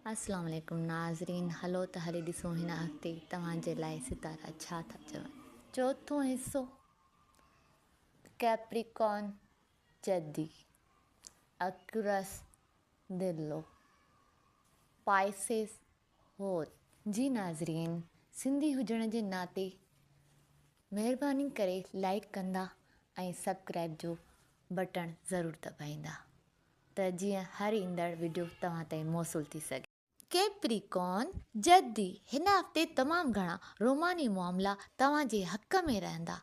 اسلام عليڪم ناظرين هلو ته هلي ڏسون هن هفتي توهان جي لاء ستارا ڇا ٿا چون. چوٿون حصو ڪيپريڪارن جدي، اڪيورس دلو، پائسيس هوت. جي ناظرين سنڌي هجڻ جي ناتي مهرباني ڪري لائيڪ ڪندا ۽ سبڪرائب جو بٽڻ ضرور دٻائيندا. ته جيئن هر ايندڙ وڊيو توهان تائين موصول ٿي سگهي. ڪيپريڪارن، جدي، هن هفتي تمام گهڻا روماني معاملا توهان جي حق ۾ رهندا.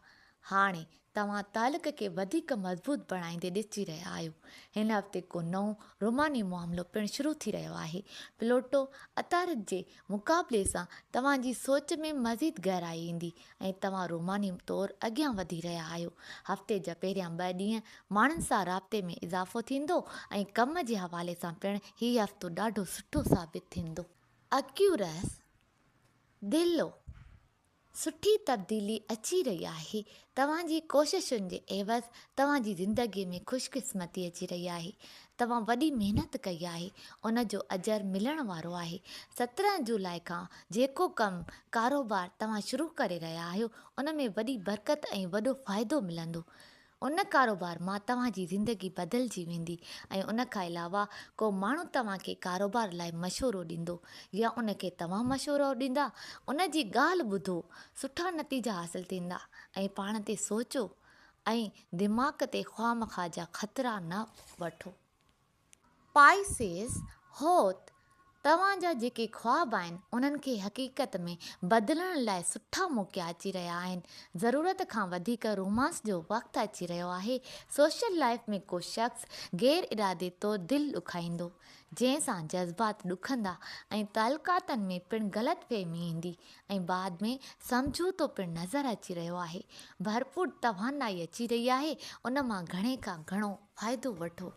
هاڻي توهان تعلق کي وڌيڪ مضبوط بڻائيندي ڏسجي رهيا آهيو. هن هفتي ڪو نئون روماني معاملو پڻ شروع ٿي رهيو آهي. پلوٽو عطارد جي مقابلي سان توهان جي سوچ ۾ مزيد گهرائي ايندي ۽ توهان روماني طور اڳيان وڌي رهيا آهيو. هفتي جا پهريان ٻه ڏينهن ماڻهن سان رابطي ۾ اضافو ٿيندو ۽ ڪم جي حوالي سان پڻ هي هفتو ڏاڍو سٺو ثابت ٿيندو. اڪيورس، دلو، سٺي تبديلي اچي رهي آهي، توهان جي ڪوششن جي عيوض توهان جي زندگي ۾ خوش قسمتي اچي رهي آهي. توهان وڏي محنت ڪئي آهي، ان جو اجر ملڻ وارو آهي. 17 جولاء کان جيڪو ڪم ڪاروبار توهان شروع ڪري رهيا آهيو، ان ۾ وڏي برڪت ۽ وڏو فائدو ملندو. ان ڪاروبار مان توهان جي زندگي بدلجي ويندي ۽ ان کان علاوه ڪو ماڻهو توهان کي ڪاروبار لاء مشورو ڏيندو يا ان کي توهان مشورو ڏيندا، ان جي ڳالهه ٻڌو، سٺا نتيجا حاصل ٿيندا ۽ پاڻ تي سوچو ۽ دماغ تي خوامخواه جا خطرا نه وٺو. پائسيز، هوت، توهان جا جيڪي خواب آهن، انهن کي حقيقت ۾ بدلڻ لاء سٺا موقعا اچي رهيا آهن. ضرورت کان وڌيڪ رومانس جو وقت اچي رهيو آهي. سوشل لائيف ۾ ڪو شخص غير ارادي طور دل ڏکائيندو، جنهن سان جذبات ڏکندا ۽ تعلقاتن ۾ پڻ غلط فهمي ايندي ۽ بعد ۾ سمجهوتو پڻ نظر اچي رهيو آهي. ڀرپور توانائي اچي رهي آهي، ان مان گهڻي کان گهڻو فائدو وٺو.